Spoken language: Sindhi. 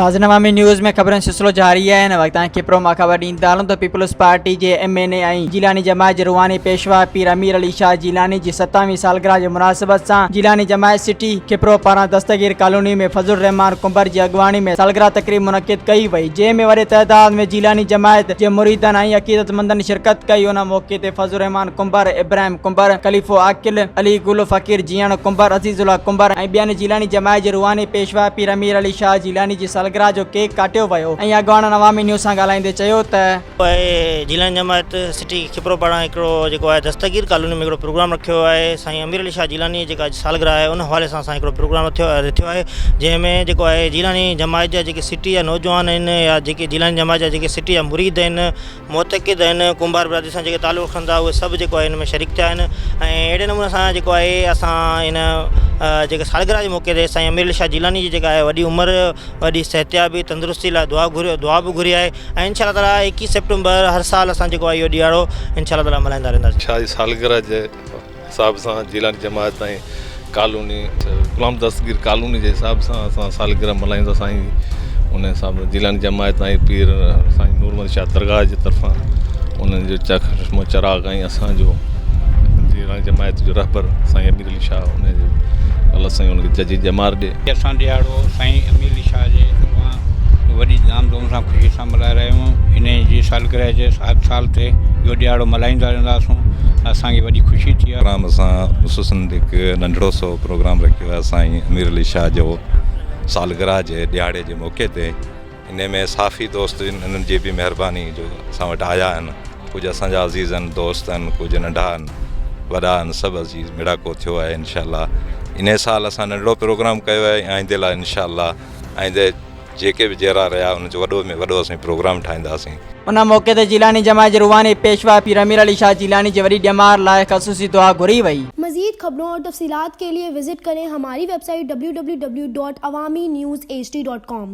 ناظرين عوامي نيوز ۾ خبرن جو سلسلو جاري آهي هن وقت تائين کپرو مان خبر ڏيندا هلون ته پيپلز پارٽي جي ايم اين اي ۽ جيلاني جماعت جي روحاني پيشوا پير امير علي شاهه جيلاني جي ستاويهين سالگرهه جي مناسبت سان جيلاني جماعت سٽي کپرو پاران دستگير ڪالوني ۾ فضل الرحمان ڪنڀر جي اڳواڻي ۾ سالگرهه تقريب منعقد ڪئي وئي جنهن ۾ وڏي تعداد ۾ جيلاني جماعت جي مريدن ۽ عقيدتمندن شرڪت ڪئي ان موقعي تي فضل الرحمان ڪنڀر، ابراهيم ڪنڀر، خليفو عاقل، علي گل فقير جيئڻ ڪنڀر، عزيز الله ڪنڀر ۽ ٻين جيلاني جماعت جي روحاني پيشوا پير امير علي شاهه جيلاني جي سالگرهه جو ڪيڪ ڪاٽيو ويو ۽ اڳواڻن عوامي نيوز سان ڳالهائيندي چيو ته. آهي جيلاني جماعت سٽي کپرو پاران هڪڙو جيڪو آهي دستگير ڪالوني ۾ هڪڙو پروگرام رکيو ويو آهي سائين امير علي شاهه جيلاني جي جيڪا اڄ سالگرهه آهي ان حوالي سان اسان هڪڙو پروگرام رٿيو رٿيو آهي جنهن ۾ جيڪو آهي جيلاني جماعت جا جيڪي سٽي جا نوجوان آهن يا جيڪي جيلاني جماعت جا جيڪي سٽي جا مريد آهن معتقد آهن، ڪنڀار برادري سان جيڪي تعلق رکن ٿا اهي سڀ جيڪو آهي ان ۾ شريڪ ٿيا آهن ۽ اهڙي نموني سان جيڪو آهي اسان ان جيڪي سالگرهه جي موقعي تي سائين امير علي شاهه جيلاني جي جيڪا آهي وڏي عمر وڏي صحتيابي تندرستي لاء دعا گهري دعا به گهري آهي ۽ انشاء الله تعالٰي ايڪيهه سيپٽمبر هر سال اسان جيڪو آهي اهو ڏيهاڙو انشاء الله تعالٰي ملهائيندا رهنداسين. شاهه جي سالگرهه جي حساب سان جيلاني جماعت ۽ ڪالوني غلام دستگير ڪالوني جي حساب سان اسان سالگرهه ملهايون ٿا سائين جي ان حساب سان جيلاني جماعت ۽ پير سائين نور محمد شاهه درگاهه جي طرفان انهن جو چشم و چراغ ۽ اسان جو جيلاني جماعت جو رهبر سائين امير علي شاهه ان جو الله سائين ان کي ججهي ڄمار ڏي. اسان ڏهاڙو سائين امير علي شاهه جي طرفان وڏي ڌام ڌوم سان خوشي سان ملهائي رهيا آهيون انهي جي سالگرهه جي هر سال تي اهو ڏهاڙو ملهائيندا رهنداسون اسان کي وڏي خوشي ٿي آهي. پروگرام اسان خصوصن هڪ ننڍڙو سو پروگرام رکيو آهي سائين امير علي شاهه جو سالگرهه جي ڏهاڙي جي موقعي تي انهي ۾ صحافي دوست انهن جي به مهرباني جو اسان وٽ آيا آهن ڪجهه اسان جا عزيز آهن دوست آهن ڪجهه ننڍا آهن وڏا آهن سڀ عزيز ميڙاڪو ٿيو آهي انشاء الله انهي سال اسان ننڍڙو پروگرام ڪيو آهي آئندي لاء انشاء الله آئندي جيڪي به جيئرا رهيا ان جو وڏو ۾ وڏو اسين پروگرام ٺاهينداسين. ان موقعي تي جيلاني جماعت جي روحاني پيشوا پير امير علي شاهه جيلاني جي وڏي ڄمار لاء خصوصي دعا گهري وئي. مزيد خبرون اور تفصيلات کے لئے وزٽ ڪرين ھماري web site www.awamiNewsHD.com.